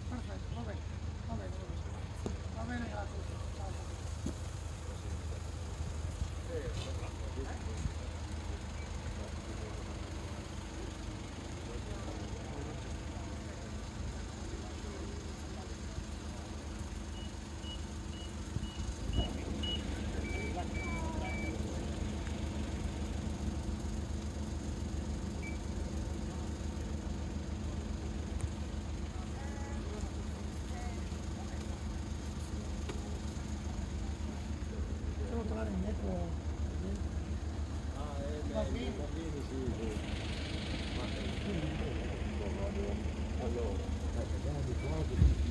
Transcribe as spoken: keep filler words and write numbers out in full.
Perfetto, va bene, va bene, va bene, grazie. Ciao, ciao. Devo tornare indietro. Ah, eh, beh, i bambini sì, sì. Ma, eh, allora, eh, siamo abituati.